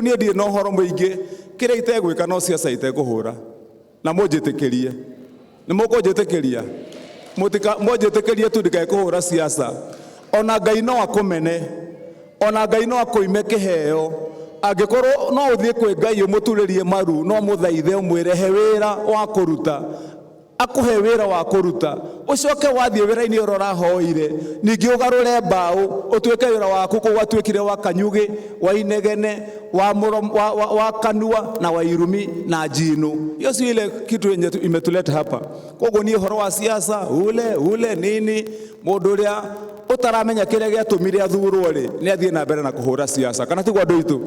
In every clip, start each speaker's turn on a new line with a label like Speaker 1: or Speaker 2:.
Speaker 1: Rĩu niĩ ndirĩ na ũhoro mũingĩ, kĩrĩa itegwĩka no ciaca itekũhũra. Na mũnjĩtĩkĩrie. Nĩ mũkũnjĩtĩkĩria? Mũtika mũnjĩtĩkĩrie tu ndikae kũhũra siasa. Ona Ngai no akũmene. Ona Ngai no akũime kĩheo. Angĩkorwo no ũthiĩ kwĩ Ngai ũmũturĩrie maru no mũthaithe ũmwĩre he wĩra wa kũruta. Akũhe wĩra wa kũruta. Ũcoke wathiĩ wĩra-inĩ ũrĩa ũrahoire, ningĩ ũgarũre mbaũ, ũtuĩke wĩra waku kũu watuĩkire wa kanyugĩ, wa inegene, wa, mũromo, wa kanua na wa irumi na njino. Hiyo sio ile kitu yenye imetuleta hapa. Koguo niĩ ũhoro wa siasa ule ule nini, mũndũ ũrĩa ũtaramenya kĩrĩa gĩatũmire athurwo rĩ, nĩ athiĩ na mbere na kũhũra siasa, kana tiguo andũ aitũ?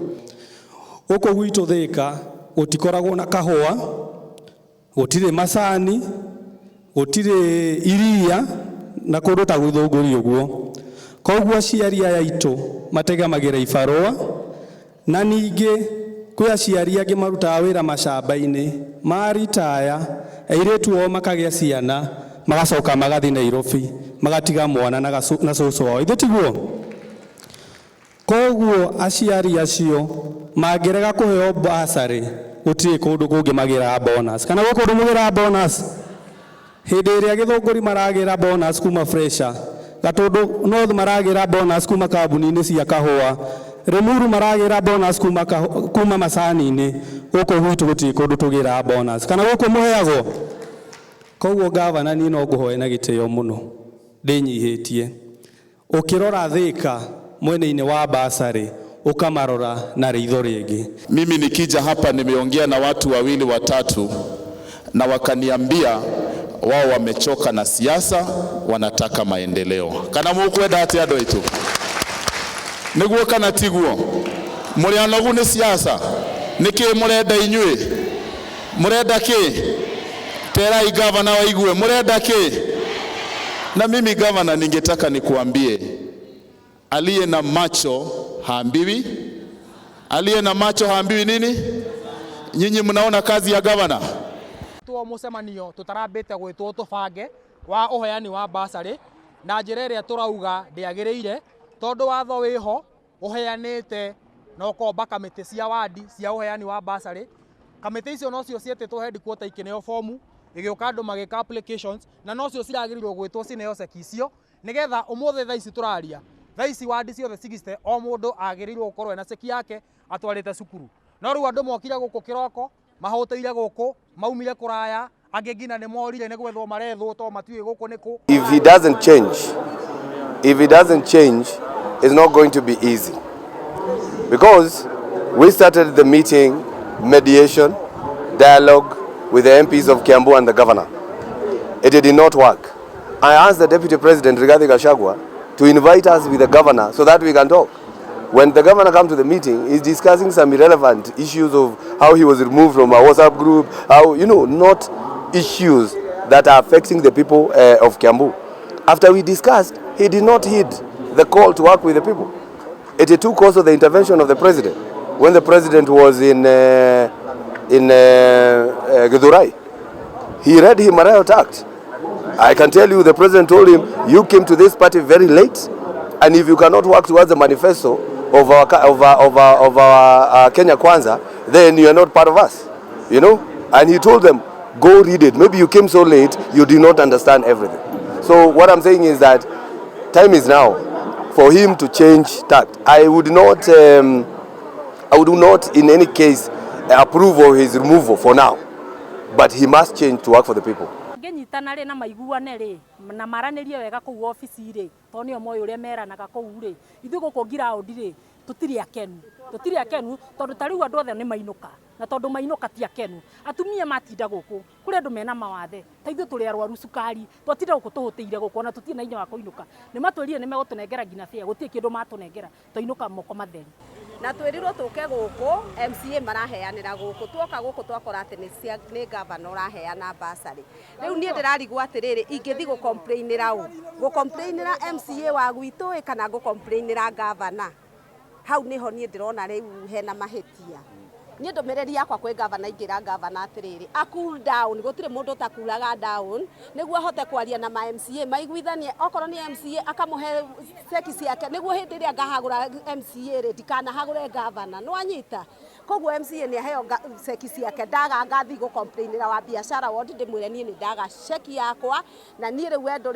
Speaker 2: Gũkũ gwitũ Thĩka gũtikoragwo na kahũa, gũtirĩ macani, gũtirĩ iria na kũndũ ta Gĩthũngũri ũguo. Koguo aciari aya aitũ mategamagĩra ibarũa, na ningĩ kwĩ aciari angĩ marutaga wĩra macamba-inĩ, maritaya, airĩtu ao makagĩa ciana, magacoka magathiĩ Nairobi, magatiga mwana na cũcũ wao. Ithe tiguo? Koguo aciari acio mangĩrega kũheo bursary, gũtirĩ kũndũ kũngĩ magĩraga bonus. Kana gwĩ kũndũ mũgĩraga bonus? Hĩndĩ ĩrĩa Gĩthũngũri maragĩra bonus kuma Fresha, Gatũndũ North maragĩra bonus kuma kambuni-inĩ cia kahũa, Limuru maragĩra bonus kuma macani-inĩ, gũkũ gwitũ gũtirĩ kũndũ tũgĩraga bonus. Kana gũkũ mũheagwo? Koguo gavana niĩ no ngũhoe na gĩtĩo mũno, ndĩnyihĩtie. Ũkĩrora Thĩka mwena-inĩ wa bursary, ũkamarora na ritho rĩngĩ.
Speaker 3: Mimi nikija hapa nimeongea na watu wawili watatu na wakaniambia wao wamechoka na siasa, wanataka maendeleo. Kana mukwenda atia andũ aitũ? Nĩguo kana tiguo? Mũrĩ anogu nĩ siasa? Nĩkĩ mũrenda inyuĩ? Mũrenda kĩ? Terai gavana waigue, mũrenda kĩ? Na mimi gavana, ningetaka nikuambie, aliye na macho haambiwi, aliye na macho haambiwi nini? Nyinyi mnaona kazi ya gavana?
Speaker 4: Tuo mucemanio tutarambite gwitwo tubange wa uheani wa bursary na njira ĩrĩa tũrauga ndĩagĩrĩire tondu watho wĩho ũheanĩte na ũkomba kamĩtĩ cia wadi cia ũheani wa bursary. Kamĩtĩ icio nocio ciĩtĩtwo headquarter ikĩneo fomu, igĩũka andũ magĩka applications, na nocio ciragĩrĩirwo gwĩtwo cineo ceki icio nĩgetha ũmũthĩ thaa ici tũraria, thaa ici wadi ciothe 60 o mũndũ agĩrĩirwo gũkorwo ena ceki yake atwarĩte cukuru. No rĩu andũ mokire gũkũ kĩroko mahũtĩire gũkũ, maumire kũraya, angĩ nginya nĩ morire nĩ gwethwo marethwo tondũ matiũĩ gũkũ nĩ kũ.
Speaker 5: If he doesn't change, if he doesn't change, it's not going to be easy. Because we started the meeting, mediation, dialogue with the MPs of Kiambu and the governor. It did not work. I asked the Deputy President, Rigathi Gachagua, to invite us with the governor so that we can talk. When the governor comes to the meeting, he's discussing some irrelevant issues of how he was removed from a WhatsApp group, how, you know, not issues that are affecting the people of Kiambu. After we discussed, he did not heed the call to work with the people. It took also the intervention of the president. When the president was in Githurai, he read him a riot act. I can tell you the president told him, "You came to this party very late, and if you cannot work towards the manifesto of our Kenya Kwanza, then you are not part of us." And he told them, "Go read it. Maybe you came so late, you did not understand everything." So what I'm saying is that time is now for him to change tack. I would not in any case approve of his removal for now, but he must change to work for the people.
Speaker 6: Ngĩnyitana rĩ na maiguane rĩ na maranĩrie wega kũu obici rĩ, tondũ nĩo moĩ ũrĩa meranaga kũu rĩ. Ithuĩ gũkũ ground rĩ, tũtirĩ akenu, tũtirĩ akenu, tondũ ta rĩu andũ othe nĩ mainũka, na tondũ mainũka ti akenu. Atumia matinda gũkũ, kũrĩ andũ mena mawathe ta ithuĩ tũrĩ arwaru cukari, twatinda gũkũ tũhũtĩire gũkũ, ona tũtirĩ na hinya wa kũinũka. Nĩ matwĩrire nĩ megũtũnengera nginya fare, gũtirĩ kĩndũ matũnengera, twainũka moko matheri.
Speaker 7: Na twĩrirwo tũke gũkũ, MCA maraheanĩra gũkũ. Tuoka gũkũ twakora atĩ nĩ gavana ũraheana bursary. Rĩu niĩ ndĩrarigwo atĩrĩrĩ, ingĩthiĩ gũcomplainĩra ũ? Gũcomplainĩra MCA wa gwitũ ĩ, kana gũcomplainĩra gavana? Hau nĩho niĩ ndĩrona rĩu hena mahĩtia. Niĩ ndũmĩrĩri yakwa kwĩ gavana, ingĩra gavana atĩrĩrĩ, a cool down. Gũtirĩ mũndũ ũtakulaga down, nĩguo ahote kwaria na ma MCA maiguithanie. Okorwo nĩ MCA, akamũhe ceki ciake, nĩguo hĩndĩ ĩrĩa ngahagũra MCA rĩ, ndikanahagũre gavana. Nĩwanyita? Koguo MCA nĩ aheo ceki ciake. Ndaga, ngathi gũ complainĩra wa biashara ward, ndĩmwĩre niĩ nĩ ndaga ceki yakwa, na niĩ rĩu we ndũrĩ.